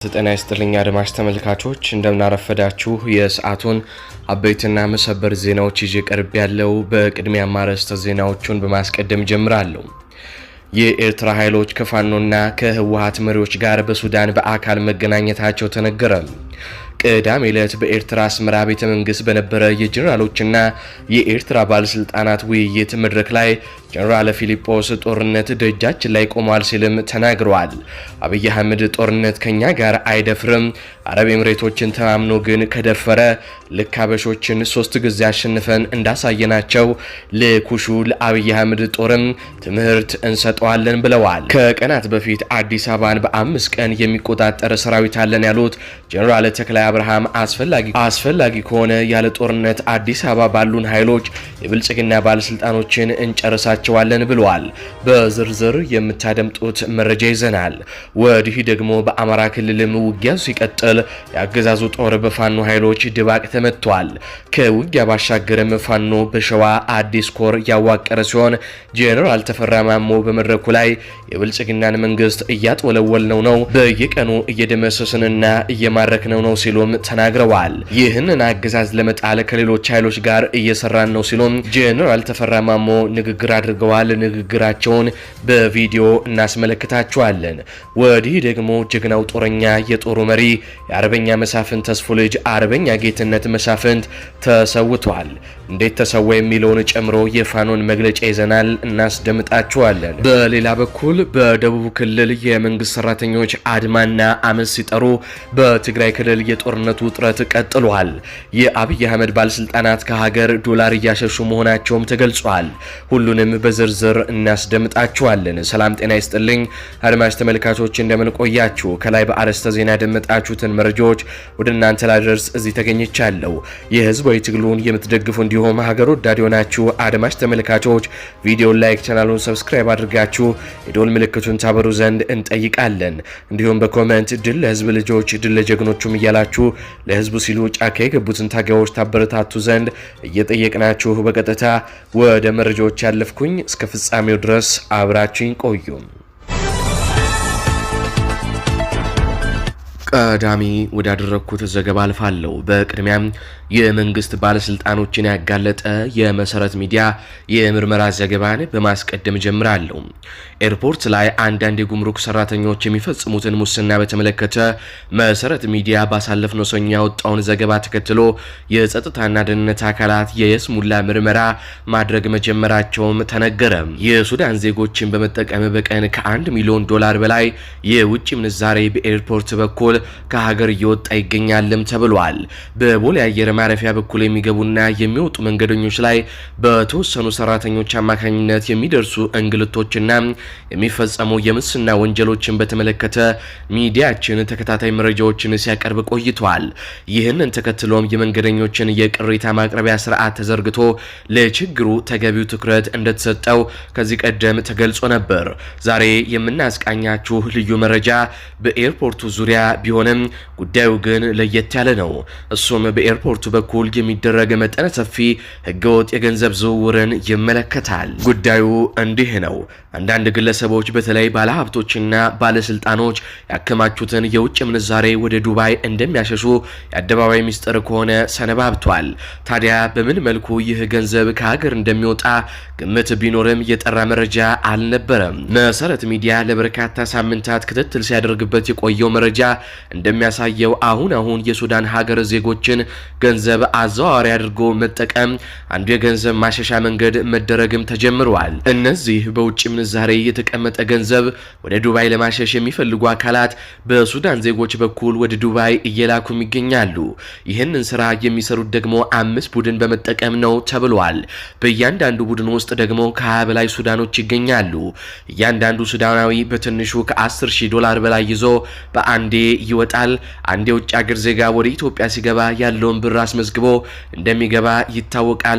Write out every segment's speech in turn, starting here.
ጤና ይስጥልኝ አድማጭ ተመልካቾች፣ እንደምናረፈዳችሁ የሰዓቱን አበይትና መሰበር ዜናዎች ይዤ ቀርብ ያለው። በቅድሚያ ማረስተ ዜናዎቹን በማስቀደም ጀምራለሁ። የኤርትራ ኃይሎች ከፋኖና ከህወሀት መሪዎች ጋር በሱዳን በአካል መገናኘታቸው ተነገረ። ቅዳሜ ዕለት በኤርትራ አስመራ ቤተ መንግስት በነበረ የጀኔራሎችና የኤርትራ ባለስልጣናት ውይይት መድረክ ላይ ጀኔራል ፊሊጶስ ጦርነት ደጃችን ላይ ቆሟል ሲልም ተናግረዋል። አብይ አህመድ ጦርነት ከኛ ጋር አይደፍርም፣ አረብ ኤምሬቶችን ተማምኖ ግን ከደፈረ ልክ አበሾችን 3 ጊዜ አሸንፈን እንዳሳየናቸው ለኩሹ ለአብይ አህመድ ጦርም ትምህርት እንሰጠዋለን ብለዋል። ከቀናት በፊት አዲስ አበባን በ5 ቀን የሚቆጣጠር ሰራዊት አለን ያሉት ጀኔራል ተክላይ አብርሃም አስፈላጊ ከሆነ ያለ ጦርነት አዲስ አበባ ባሉን ኃይሎች የብልጽግና ባለስልጣኖችን እንጨርሳቸዋለን ብለዋል። በዝርዝር የምታደምጡት መረጃ ይዘናል። ወዲህ ደግሞ በአማራ ክልልም ውጊያው ሲቀጥል የአገዛዙ ጦር በፋኖ ኃይሎች ድባቅ ተመቷል። ከውጊያ ባሻገርም ፋኖ በሸዋ አዲስ ኮር ያዋቀረ ሲሆን ጄኔራል ተፈራ ማሞ በመድረኩ ላይ የብልጽግናን መንግስት እያጥወለወልነው ነው፣ በየቀኑ እየደመሰስንና እየማረክነው ነው ሲሉም ተናግረዋል። ይህንን አገዛዝ ለመጣል ከሌሎች ኃይሎች ጋር እየሰራን ነው ሲሉም ጄኔራል ተፈራ ማሞ ንግግር አድርገዋል። ንግግራቸውን በቪዲዮ እናስመለክታቸዋለን። ወዲህ ደግሞ ጀግናው ጦረኛ የጦሩ መሪ የአርበኛ መሳፍንት ተስፉ ልጅ አርበኛ ጌትነት መሳፍንት ተሰውቷል። እንዴት ተሰዋ የሚለውን ጨምሮ የፋኖን መግለጫ ይዘናል፣ እናስደምጣቸዋለን። በሌላ በኩል በደቡብ ክልል የመንግስት ሰራተኞች አድማና አመፅ ሲጠሩ በትግራይ ክልል የጦርነቱ ውጥረት ቀጥሏል። የአብይ አህመድ ባለስልጣናት ከሀገር ዶላር እያሸሹ መሆናቸውም ተገልጿል። ሁሉንም በዝርዝር እናስደምጣችኋለን። ሰላም ጤና ይስጥልኝ አድማጭ ተመልካቾች፣ እንደምን ቆያችሁ? ከላይ በአርዕስተ ዜና ያደመጣችሁትን መረጃዎች ወደ እናንተ ላደርስ እዚህ ተገኝቻለሁ። የህዝባዊ ትግሉን የምትደግፉ እንዲሁም ሀገር ወዳድ የሆናችሁ አድማጭ ተመልካቾች ቪዲዮን like፣ ቻናሉን subscribe አድርጋችሁ የደወል ምልክቱን ታበሩ ዘንድ እንጠይቃለን። እንዲሁም በ comment ድል ለህዝብ ልጆች፣ ድል ለጀግኖቹም እያላችሁ ለህዝቡ ሲሉ ጫካ የገቡትን ታጋዮች ታበረታቱ ዘንድ እየጠየቅናችሁ በቀጥታ ወደ መረጃዎች ያለፍኩኝ፣ እስከ ፍጻሜው ድረስ አብራችኝ ቆዩ። ቀዳሚ ወዳደረግኩት ዘገባ አልፋለሁ። በቅድሚያም የመንግስት ባለስልጣኖችን ያጋለጠ የመሰረት ሚዲያ የምርመራ ዘገባን በማስቀደም ጀምራለሁ። ኤርፖርት ላይ አንዳንድ የጉምሩክ ሰራተኞች የሚፈጽሙትን ሙስና በተመለከተ መሰረት ሚዲያ ባሳለፍነው ሰኞ ያወጣውን ዘገባ ተከትሎ የጸጥታና ደህንነት አካላት የይስሙላ ምርመራ ማድረግ መጀመራቸውም ተነገረ። የሱዳን ዜጎችን በመጠቀም በቀን ከ1 ሚሊዮን ዶላር በላይ የውጭ ምንዛሬ በኤርፖርት በኩል ከሀገር እየወጣ ይገኛልም ተብሏል። በቦሌ አየር ማረፊያ በኩል የሚገቡና የሚወጡ መንገደኞች ላይ በተወሰኑ ሰራተኞች አማካኝነት የሚደርሱ እንግልቶችና የሚፈጸሙ የሙስና ወንጀሎችን በተመለከተ ሚዲያችን ተከታታይ መረጃዎችን ሲያቀርብ ቆይቷል። ይህንን ተከትሎም የመንገደኞችን የቅሬታ ማቅረቢያ ስርዓት ተዘርግቶ ለችግሩ ተገቢው ትኩረት እንደተሰጠው ከዚህ ቀደም ተገልጾ ነበር። ዛሬ የምናስቃኛችሁ ልዩ መረጃ በኤርፖርቱ ዙሪያ ቢሆንም ጉዳዩ ግን ለየት ያለ ነው። እሱም በኤርፖርቱ በኩል የሚደረግ መጠነ ሰፊ ህገወጥ የገንዘብ ዝውውርን ይመለከታል። ጉዳዩ እንዲህ ነው። አንዳንድ ግለሰቦች በተለይ ባለሀብቶችና ባለስልጣኖች ያከማቹትን የውጭ ምንዛሬ ወደ ዱባይ እንደሚያሸሹ የአደባባይ ሚስጥር ከሆነ ሰነባብቷል። ታዲያ በምን መልኩ ይህ ገንዘብ ከሀገር እንደሚወጣ ግምት ቢኖርም የጠራ መረጃ አልነበረም። መሰረት ሚዲያ ለበርካታ ሳምንታት ክትትል ሲያደርግበት የቆየው መረጃ እንደሚያሳየው አሁን አሁን የሱዳን ሀገር ዜጎችን ገንዘብ አዘዋዋሪ አድርጎ መጠቀም አንዱ የገንዘብ ማሸሻ መንገድ መደረግም ተጀምሯል። እነዚህ በውጭ ምንዛሬ የተቀመጠ ገንዘብ ወደ ዱባይ ለማሸሽ የሚፈልጉ አካላት በሱዳን ዜጎች በኩል ወደ ዱባይ እየላኩም ይገኛሉ። ይህንን ስራ የሚሰሩት ደግሞ 5 ቡድን በመጠቀም ነው ተብሏል። በእያንዳንዱ ቡድን ውስጥ ደግሞ ከ20 በላይ ሱዳኖች ይገኛሉ። እያንዳንዱ ሱዳናዊ በትንሹ ከ10,000 ዶላር በላይ ይዞ በአንዴ ይወጣል። አንድ የውጭ ሀገር ዜጋ ወደ ኢትዮጵያ ሲገባ ያለውን ብር አስመዝግቦ እንደሚገባ ይታወቃል።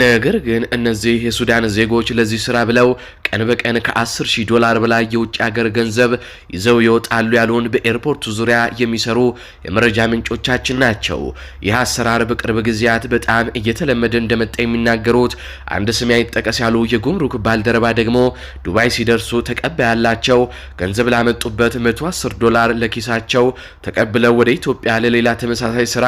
ነገር ግን እነዚህ የሱዳን ዜጎች ለዚህ ስራ ብለው ቀን በቀን ከ10 ሺህ ዶላር በላይ የውጭ ሀገር ገንዘብ ይዘው ይወጣሉ ያሉን በኤርፖርቱ ዙሪያ የሚሰሩ የመረጃ ምንጮቻችን ናቸው። ይህ አሰራር በቅርብ ጊዜያት በጣም እየተለመደ እንደመጣ የሚናገሩት አንድ ስሜ አይጠቀስ ያሉ የጉምሩክ ባልደረባ ደግሞ ዱባይ ሲደርሱ ተቀባይ ያላቸው ገንዘብ ላመጡበት 110 ዶላር ለኪሳቸው ተቀብለው ወደ ኢትዮጵያ ለሌላ ተመሳሳይ ስራ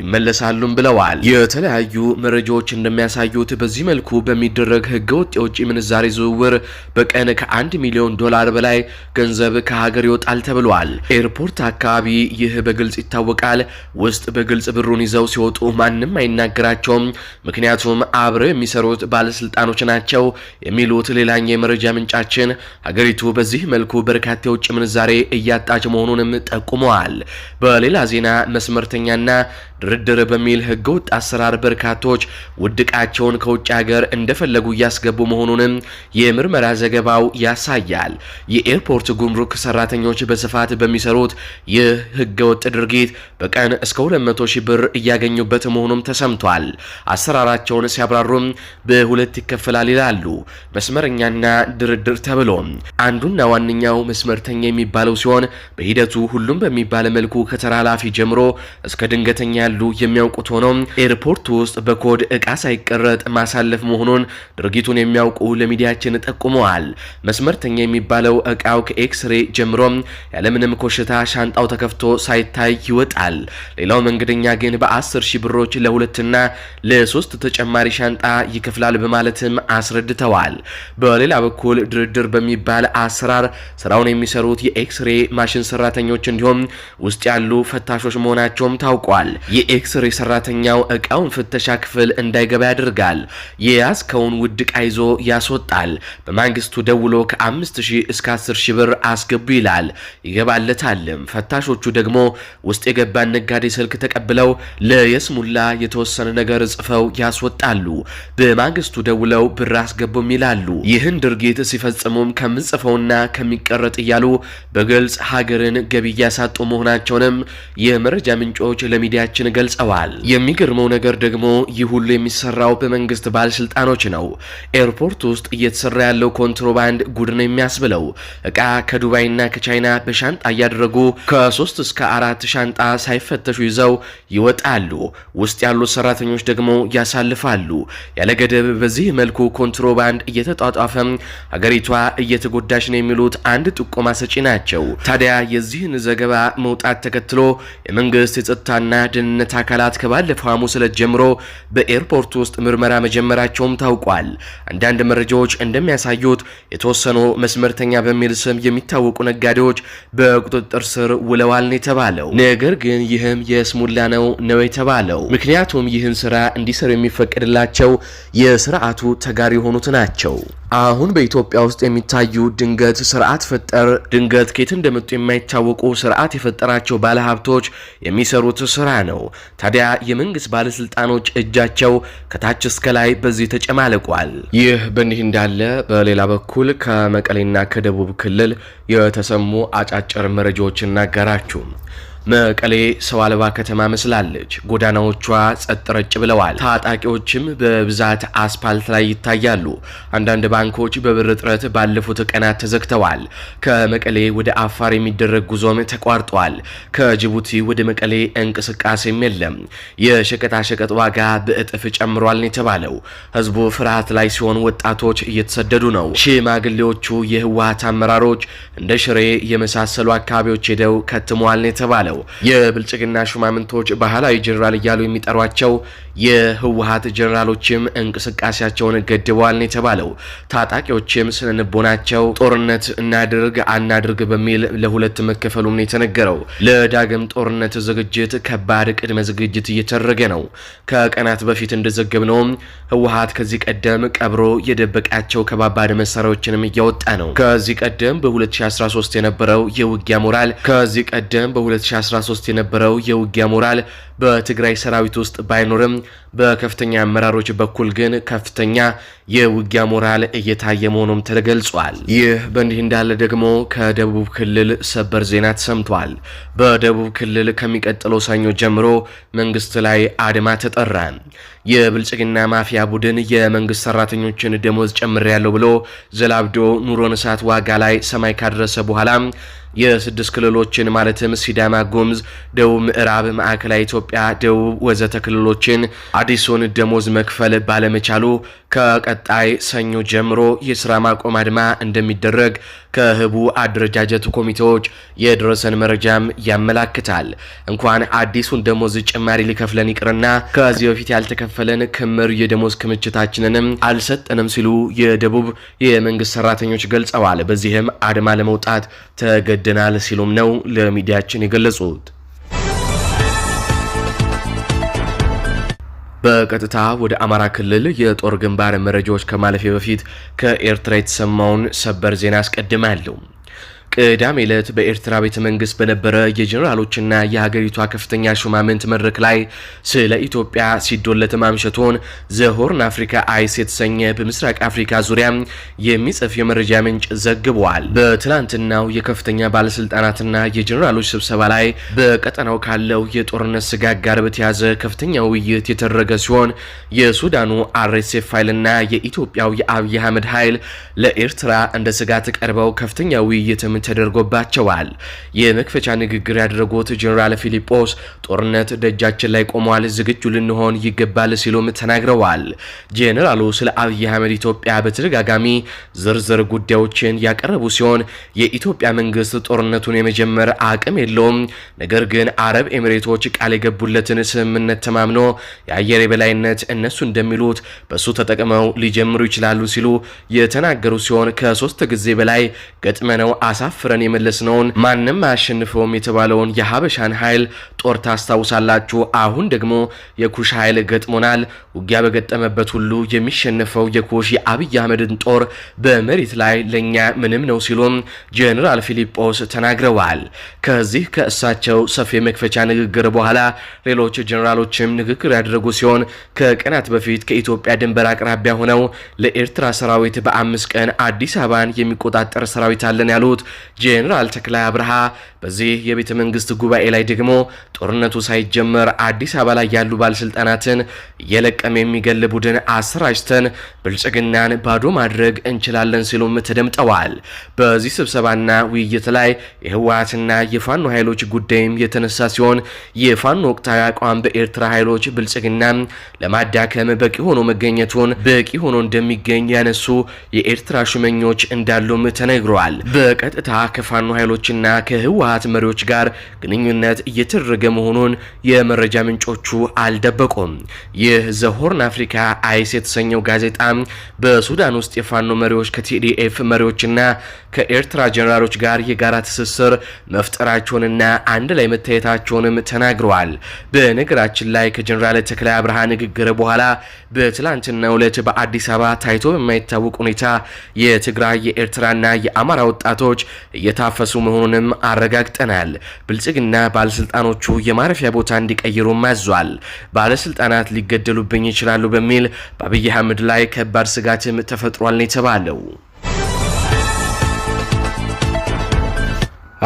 ይመለሳሉም ብለዋል። የተለያዩ መረጃዎች እንደሚያሳዩት በዚህ መልኩ በሚደረግ ህገወጥ የውጭ ምንዛሬ ዝውውር በቀን ከ1 ሚሊዮን ዶላር በላይ ገንዘብ ከሀገር ይወጣል ተብሏል። ኤርፖርት አካባቢ ይህ በግልጽ ይታወቃል። ውስጥ በግልጽ ብሩን ይዘው ሲወጡ ማንም አይናገራቸውም፣ ምክንያቱም አብረው የሚሰሩት ባለስልጣኖች ናቸው የሚሉት ሌላኛው የመረጃ ምንጫችን ሀገሪቱ በዚህ መልኩ በርካታ የውጭ ምንዛሬ እያጣች መሆኑንም ጠቁመዋል። በሌላ ዜና መስመርተኛና ድርድር በሚል ህገወጥ አሰራር በርካቶች ውድ ዕቃቸውን ከውጭ ሀገር እንደፈለጉ እያስገቡ መሆኑንም የምርመራ ዘገባው ያሳያል። የኤርፖርት ጉምሩክ ሰራተኞች በስፋት በሚሰሩት ይህ ህገወጥ ድርጊት በቀን እስከ 200 ሺህ ብር እያገኙበት መሆኑም ተሰምቷል። አሰራራቸውን ሲያብራሩም በሁለት ይከፈላል ይላሉ፣ መስመረኛና ድርድር ተብሎ። አንዱና ዋነኛው መስመርተኛ የሚባለው ሲሆን በሂደቱ ሁሉም በሚባል መልኩ ከተራ ኃላፊ ጀምሮ እስከ ድንገተኛ ያሉ የሚያውቁት ሆኖ ኤርፖርት ውስጥ በኮድ እቃ ሳይቀረጥ ማሳለፍ መሆኑን ድርጊቱን የሚያውቁ ለሚዲያችን ጠቁመዋል። መስመርተኛ የሚባለው እቃው ከኤክስሬ ጀምሮ ያለምንም ኮሽታ ሻንጣው ተከፍቶ ሳይታይ ይወጣል። ሌላው መንገደኛ ግን በ10 ሺህ ብሮች ለሁለትና ለሶስት ተጨማሪ ሻንጣ ይከፍላል በማለትም አስረድተዋል። በሌላ በኩል ድርድር በሚባል አሰራር ስራውን የሚሰሩት የኤክስሬ ማሽን ሰራተኞች እንዲሁም ውስጥ ያሉ ፈታሾች መሆናቸውም ታውቋል። የኤክስሬ ሰራተኛው እቃውን ፍተሻ ክፍል እንዳይገባ ያደርጋል። የያዝከውን ውድ ዕቃ ይዞ ያስወጣል። በማግስቱ ደውሎ ከ5000 እስከ 10,000 ብር አስገቡ ይላል። ይገባለታልም። ፈታሾቹ ደግሞ ውስጥ የገባን ነጋዴ ስልክ ተቀብለው ለየስሙላ የተወሰነ ነገር ጽፈው ያስወጣሉ። በማግስቱ ደውለው ብር አስገቡም ይላሉ። ይህን ድርጊት ሲፈጽሙም ከምንጽፈውና ከሚቀረጥ እያሉ በግልጽ ሀገርን ገቢ እያሳጡ መሆናቸውንም የመረጃ ምንጮች ለሚዲያችን ገልጸዋል። የሚገርመው ነገር ደግሞ ይህ ሁሉ የሚሰራው በመንግስት ባለስልጣኖች ነው። ኤርፖርት ውስጥ እየተሰራ ያለው ኮንትሮባንድ ጉድ ነው የሚያስብለው። እቃ ከዱባይና ከቻይና በሻንጣ እያደረጉ ከ3 እስከ 4 ሻንጣ ሳይፈተሹ ይዘው ይወጣሉ። ውስጥ ያሉት ሰራተኞች ደግሞ ያሳልፋሉ። ያለ ገደብ በዚህ መልኩ ኮንትሮባንድ እየተጧጧፈ ሀገሪቷ እየተጎዳች ነው የሚሉት አንድ ጥቆማ ሰጪ ናቸው። ታዲያ የዚህን ዘገባ መውጣት ተከትሎ የመንግስት የጸጥታና ደህንነት አካላት ከባለፈው ሐሙስ ዕለት ጀምሮ በኤርፖርት ውስጥ ምርመራ መጀመራቸውም ታውቋል። አንዳንድ መረጃዎች እንደሚያሳዩት የተወሰኑ መስመርተኛ በሚል ስም የሚታወቁ ነጋዴዎች በቁጥጥር ስር ውለዋል ነው የተባለው። ነገር ግን ይህም የስሙላ ነው የተባለው። ምክንያቱም ይህን ስራ እንዲሰሩ የሚፈቀድላቸው የስርዓቱ ተጋሪ የሆኑት ናቸው። አሁን በኢትዮጵያ ውስጥ የሚታዩ ድንገት ስርዓት ፈጠር ድንገት ከየት እንደመጡ የማይታወቁ ስርዓት የፈጠራቸው ባለሀብቶች የሚሰሩት ስራ ነው። ታዲያ የመንግስት ባለስልጣኖች እጃቸው ከታች እስከ ላይ በዚህ ተጨማልቋል። ይህ በእንዲህ እንዳለ በሌላ በኩል ከመቀሌና ከደቡብ ክልል የተሰሙ አጫጭር መረጃዎች እናጋራችሁ። መቀሌ ሰው አልባ ከተማ መስላለች። ጎዳናዎቿ ጸጥ ረጭ ብለዋል። ታጣቂዎችም በብዛት አስፓልት ላይ ይታያሉ። አንዳንድ ባንኮች በብር እጥረት ባለፉት ቀናት ተዘግተዋል። ከመቀሌ ወደ አፋር የሚደረግ ጉዞም ተቋርጧል። ከጅቡቲ ወደ መቀሌ እንቅስቃሴም የለም። የሸቀጣሸቀጥ ዋጋ በእጥፍ ጨምሯል ነው የተባለው። ህዝቡ ፍርሃት ላይ ሲሆን፣ ወጣቶች እየተሰደዱ ነው። ሽማግሌዎቹ የህወሓት አመራሮች እንደ ሽሬ የመሳሰሉ አካባቢዎች ሄደው ከትመዋል ነው የተባለው። የብልጽግና ሹማምንቶች ባህላዊ ጀኔራል እያሉ የሚጠሯቸው የህወሓት ጀኔራሎችም እንቅስቃሴያቸውን ገድበዋል ነው የተባለው። ታጣቂዎችም ስነልቦናቸው ጦርነት እናድርግ አናድርግ በሚል ለሁለት መከፈሉም ነው የተነገረው። ለዳግም ጦርነት ዝግጅት ከባድ ቅድመ ዝግጅት እየተደረገ ነው። ከቀናት በፊት እንደዘገብነውም ህወሓት ከዚህ ቀደም ቀብሮ የደበቃቸው ከባባድ መሳሪያዎችንም እያወጣ ነው። ከዚህ ቀደም በ2013 የነበረው የውጊያ ሞራል ከዚህ ቀደም በ2013 የነበረው የውጊያ ሞራል በትግራይ ሰራዊት ውስጥ ባይኖርም በከፍተኛ አመራሮች በኩል ግን ከፍተኛ የውጊያ ሞራል እየታየ መሆኑም ተገልጿል። ይህ በእንዲህ እንዳለ ደግሞ ከደቡብ ክልል ሰበር ዜና ተሰምቷል። በደቡብ ክልል ከሚቀጥለው ሰኞ ጀምሮ መንግስት ላይ አድማ ተጠራ። የብልጽግና ማፊያ ቡድን የመንግስት ሰራተኞችን ደሞዝ ጨምሬያለሁ ብሎ ዘላብዶ ኑሮን እሳት ዋጋ ላይ ሰማይ ካደረሰ በኋላ የስድስት ክልሎችን ማለትም ሲዳማ፣ ጉሙዝ፣ ደቡብ ምዕራብ፣ ማዕከላዊ ኢትዮጵያ፣ ደቡብ ወዘተ ክልሎችን አዲሱን ደሞዝ መክፈል ባለመቻሉ ከቀጣይ ሰኞ ጀምሮ የስራ ማቆም አድማ እንደሚደረግ ከህቡ አደረጃጀት ኮሚቴዎች የደረሰን መረጃም ያመላክታል። እንኳን አዲሱን ደሞዝ ጭማሪ ሊከፍለን ይቅርና ከዚህ በፊት ያልተከፈለን ክምር የደሞዝ ክምችታችንንም አልሰጠንም ሲሉ የደቡብ የመንግስት ሰራተኞች ገልጸዋል። በዚህም አድማ ለመውጣት ተገደናል ሲሉም ነው ለሚዲያችን የገለጹት። በቀጥታ ወደ አማራ ክልል የጦር ግንባር መረጃዎች ከማለፌ በፊት ከኤርትራ የተሰማውን ሰበር ዜና አስቀድማለሁ። ቅዳሜ ዕለት በኤርትራ ቤተ መንግስት በነበረ የጀኔራሎችና የሀገሪቷ ከፍተኛ ሹማምንት መድረክ ላይ ስለ ኢትዮጵያ ሲዶለት ማምሸቱን The Horn Africa Eyes የተሰኘ በምስራቅ አፍሪካ ዙሪያ የሚጽፍ የመረጃ ምንጭ ዘግቧል። በትላንትናው የከፍተኛ ባለስልጣናትና የጀኔራሎች ስብሰባ ላይ በቀጠናው ካለው የጦርነት ስጋት ጋር በተያዘ ከፍተኛ ውይይት የተደረገ ሲሆን የሱዳኑ RSF ኃይልና የኢትዮጵያው የአብይ አህመድ ኃይል ለኤርትራ እንደ ስጋት ቀርበው ከፍተኛ ውይይትም ተደርጎባቸዋል። የመክፈቻ ንግግር ያደረጉት ጀኔራል ፊሊጶስ ጦርነት ደጃችን ላይ ቆሟል፣ ዝግጁ ልንሆን ይገባል ሲሉም ተናግረዋል። ጀኔራሉ ስለ አብይ አህመድ ኢትዮጵያ በተደጋጋሚ ዝርዝር ጉዳዮችን ያቀረቡ ሲሆን የኢትዮጵያ መንግስት ጦርነቱን የመጀመር አቅም የለውም፣ ነገር ግን አረብ ኤሚሬቶች ቃል የገቡለትን ስምምነት ተማምኖ የአየር የበላይነት እነሱ እንደሚሉት በሱ ተጠቅመው ሊጀምሩ ይችላሉ ሲሉ የተናገሩ ሲሆን ከ3 ጊዜ በላይ ገጥመነው አሳፍረን የመለስነውን ማንም አያሸንፈውም የተባለውን የሀበሻን ኃይል ጦር ታስታውሳላችሁ። አሁን ደግሞ የኩሽ ኃይል ገጥሞናል። ውጊያ በገጠመበት ሁሉ የሚሸነፈው የኩሽ የአብይ አህመድን ጦር በመሬት ላይ ለኛ ምንም ነው ሲሉም ጀኔራል ፊሊጶስ ተናግረዋል። ከዚህ ከእሳቸው ሰፊ መክፈቻ ንግግር በኋላ ሌሎች ጀኔራሎችም ንግግር ያደረጉ ሲሆን ከቀናት በፊት ከኢትዮጵያ ድንበር አቅራቢያ ሆነው ለኤርትራ ሰራዊት በ5 ቀን አዲስ አበባን የሚቆጣጠር ሰራዊት አለን ያሉት ጄኔራል ተክላይ አብርሃ በዚህ የቤተ መንግስት ጉባኤ ላይ ደግሞ ጦርነቱ ሳይጀመር አዲስ አበባ ላይ ያሉ ባለስልጣናትን እየለቀመ የሚገል ቡድን አሰራጭተን ብልጽግናን ባዶ ማድረግ እንችላለን ሲሉም ተደምጠዋል። በዚህ ስብሰባና ውይይት ላይ የህወሓትና የፋኖ ኃይሎች ጉዳይም የተነሳ ሲሆን የፋኖ ወቅታዊ አቋም በኤርትራ ኃይሎች ብልጽግና ለማዳከም በቂ ሆኖ መገኘቱን በቂ ሆኖ እንደሚገኝ ያነሱ የኤርትራ ሹመኞች እንዳሉም ተነግረዋል። በቀጥታ ከፋኖ ኃይሎችና ከህወሓት መሪዎች ጋር ግንኙነት እየተደረገ መሆኑን የመረጃ ምንጮቹ አልደበቁም። ይህ The Horn Africa Eyes የተሰኘው ጋዜጣ በሱዳን ውስጥ የፋኖ መሪዎች ከ TDF መሪዎችና ከኤርትራ ጀኔራሎች ጋር የጋራ ትስስር መፍጠራቸውንና አንድ ላይ መታየታቸውንም ተናግረዋል። በነገራችን ላይ ከጀኔራል ተክላይ አብርሃ ንግግር በኋላ በትላንትናው ዕለት በአዲስ አበባ ታይቶ በማይታወቅ ሁኔታ የትግራይ የኤርትራና የአማራ ወጣቶች እየታፈሱ መሆኑንም አረጋግጠናል። ብልጽግና ባለስልጣኖቹ የማረፊያ ቦታ እንዲቀይሩ አዟል። ባለስልጣናት ሊገደሉብኝ ይችላሉ በሚል በአብይ አህመድ ላይ ከባድ ስጋትም ተፈጥሯል ነው የተባለው።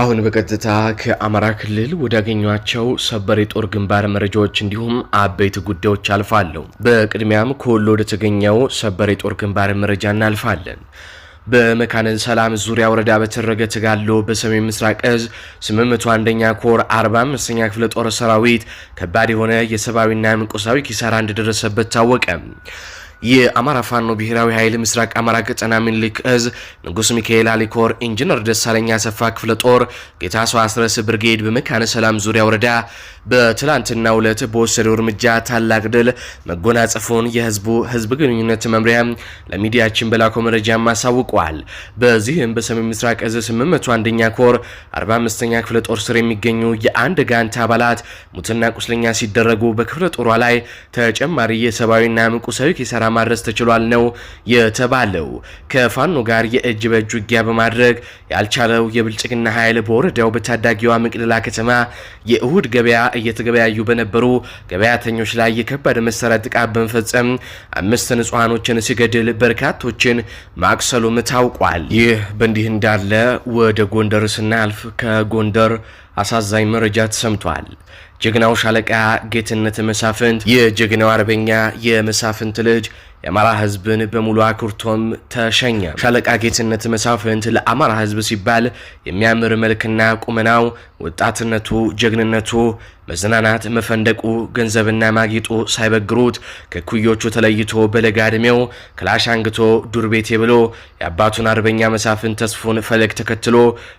አሁን በቀጥታ ከአማራ ክልል ወዳገኟቸው ሰበር የጦር ግንባር መረጃዎች እንዲሁም አበይት ጉዳዮች አልፋለሁ። በቅድሚያም ከወሎ ወደተገኘው ሰበር የጦር ግንባር መረጃ እናልፋለን። በመካነ ሰላም ዙሪያ ወረዳ በተደረገ ተጋድሎ በሰሜን ምስራቅ እዝ 801ኛ ኮር 45ኛ ክፍለ ጦር ሰራዊት ከባድ የሆነ የሰብአዊና ቁሳዊ ኪሳራ እንደደረሰበት ታወቀ። የአማራ ፋኖ ብሔራዊ ኃይል ምስራቅ አማራ ቀጠና ምኒልክ እዝ ንጉስ ሚካኤል አሊኮር ኢንጂነር ደሳለኝ አሰፋ ክፍለ ጦር ጌታሰው አስረስ ብርጌድ በመካነ ሰላም ዙሪያ ወረዳ በትላንትናው ዕለት በወሰደው እርምጃ ታላቅ ድል መጎናጸፉን የህዝቡ ህዝብ ግንኙነት መምሪያ ለሚዲያችን በላከው መረጃም አሳውቋል። በዚህም በሰሜን ምስራቅ እዝ 801ኛ ኮር 45ኛ ክፍለ ጦር ስር የሚገኙ የአንድ ጋንታ አባላት ሙትና ቁስለኛ ሲደረጉ በክፍለ ጦሯ ላይ ተጨማሪ የሰብአዊና ቁሳዊ ኪሳራ ማድረስ ተችሏል ነው የተባለው። ከፋኖ ጋር የእጅ በእጅ ውጊያ በማድረግ ያልቻለው የብልጽግና ኃይል በወረዳው በታዳጊዋ መቅደላ ከተማ የእሁድ ገበያ እየተገበያዩ በነበሩ ገበያተኞች ላይ የከባድ መሳሪያ ጥቃት በመፈጸም 5 ንጹሐኖችን ሲገድል በርካቶችን ማቁሰሉም ታውቋል። ይህ በእንዲህ እንዳለ ወደ ጎንደር ስናልፍ ከጎንደር አሳዛኝ መረጃ ተሰምቷል። ጀግናው ሻለቃ ጌትነት መሳፍንት የጀግናው አርበኛ የመሳፍንት ልጅ የአማራ ሕዝብን በሙሉ አኩርቶም ተሸኘ። ሻለቃ ጌትነት መሳፍንት ለአማራ ሕዝብ ሲባል የሚያምር መልክና ቁመናው፣ ወጣትነቱ፣ ጀግንነቱ፣ መዝናናት መፈንደቁ፣ ገንዘብና ማጌጡ ሳይበግሩት ከኩዮቹ ተለይቶ በለጋ ዕድሜው ክላሽ አንግቶ ዱር ቤቴ ብሎ የአባቱን አርበኛ መሳፍንት ተስፉን ፈለግ ተከትሎ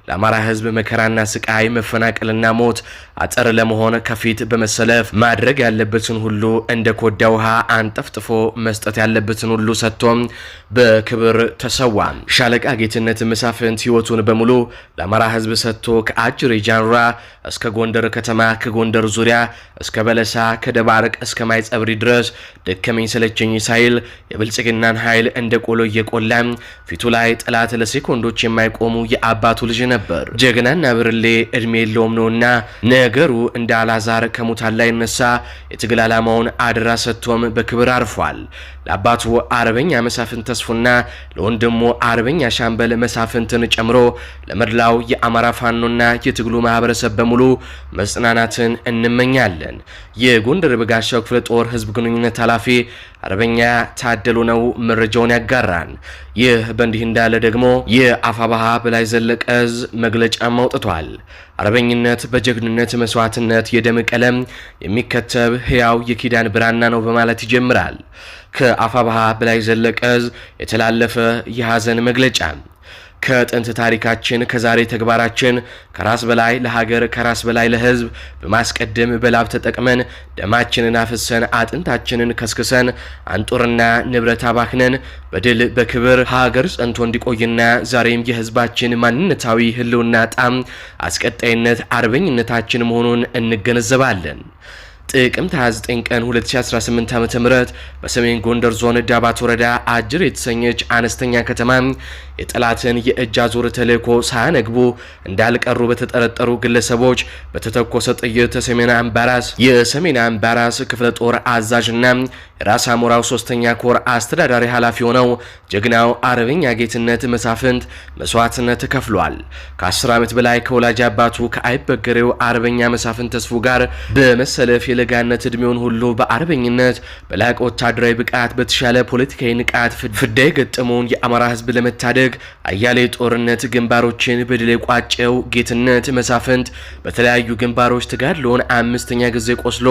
ለአማራ ሕዝብ መከራና ስቃይ፣ መፈናቀልና ሞት አጥር ለመሆን ከፊት በመሰለፍ ማድረግ ያለበትን ሁሉ እንደ ኮዳ ውሃ አንጠፍጥፎ መስጠት ያለበትን ሁሉ ሰጥቶም በክብር ተሰዋ። ሻለቃ ጌትነት መሳፍንት ህይወቱን በሙሉ ለአማራ ህዝብ ሰጥቶ ከአጅሬ ጃንራ እስከ ጎንደር ከተማ፣ ከጎንደር ዙሪያ እስከ በለሳ፣ ከደባርቅ እስከ ማይጸብሪ ድረስ ደከመኝ ሰለቸኝ ሳይል የብልጽግናን ኃይል እንደ ቆሎ እየቆላ ፊቱ ላይ ጠላት ለሴኮንዶች የማይቆሙ የአባቱ ልጅ ነበር። ጀግናና ብርሌ እድሜ የለውም ነውና ነገሩ እንደ አላዛር ከሙታን ላይ ነሳ። የትግል ዓላማውን አደራ ሰጥቶም በክብር አርፏል። ለአባቱ አርበኛ መሳፍንት ተስፉና ለወንድሙ አርበኛ ሻምበል መሳፍንትን ጨምሮ ለመላው የአማራ ፋኖና የትግሉ ማህበረሰብ በሙሉ መጽናናትን እንመኛለን። የጎንደር በጋሻው ክፍለ ጦር ህዝብ ግንኙነት ኃላፊ አርበኛ ታደሉ ነው መረጃውን ያጋራን። ይህ በእንዲህ እንዳለ ደግሞ የአፋብኃ በላይ ዘለቀ ዕዝ መግለጫም አውጥቷል። አርበኝነት በጀግንነት መስዋዕትነት የደም ቀለም የሚከተብ ህያው የኪዳን ብራና ነው በማለት ይጀምራል። ከአፋብኃ በላይ ዘለቀ ዕዝ የተላለፈ የሐዘን መግለጫ ከጥንት ታሪካችን ከዛሬ ተግባራችን ከራስ በላይ ለሀገር ከራስ በላይ ለህዝብ በማስቀደም በላብ ተጠቅመን ደማችንን አፍሰን አጥንታችንን ከስክሰን አንጡርና ንብረት አባክነን በድል በክብር ሀገር ጸንቶ እንዲቆይና ዛሬም የህዝባችን ማንነታዊ ህልውና ጣም አስቀጣይነት አርበኝነታችን መሆኑን እንገነዘባለን። ጥቅምት 29 ቀን 2018 ዓ.ም በሰሜን ጎንደር ዞን ዳባት ወረዳ አጅር የተሰኘች አነስተኛ ከተማ የጠላትን የእጅ አዙር ተልዕኮ ሳያነግቡ እንዳልቀሩ በተጠረጠሩ ግለሰቦች በተተኮሰ ጥይት የሰሜን አምባራስ ክፍለ ጦር አዛዥና የራስ አሞራው ሶስተኛ ኮር አስተዳዳሪ ኃላፊ ሆነው ጀግናው አርበኛ ጌትነት መሳፍንት መስዋዕትነት ከፍሏል። ከ10 ዓመት በላይ ከወላጅ አባቱ ከአይበገሬው አርበኛ መሳፍንት ተስፉ ጋር በመሰለፍ የለጋነት እድሜውን ሁሉ በአርበኝነት በላቀ ወታደራዊ ብቃት በተሻለ ፖለቲካዊ ንቃት ፍዳ የገጠመውን የአማራ ሕዝብ ለመታደግ አያሌ ጦርነት ግንባሮችን በድል የቋጨው ጌትነት መሳፍንት በተለያዩ ግንባሮች ተጋድሎውን 5ኛ ጊዜ ቆስሎ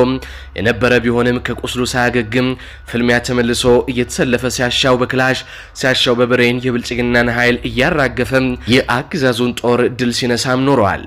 የነበረ ቢሆንም ከቁስሉ ሳያገግም ፍልሚያ ተመልሶ እየተሰለፈ ሲያሻው በክላሽ ሲያሻው በብሬን የብልጽግናን ኃይል እያራገፈ የአገዛዙን ጦር ድል ሲነሳም ኖረዋል።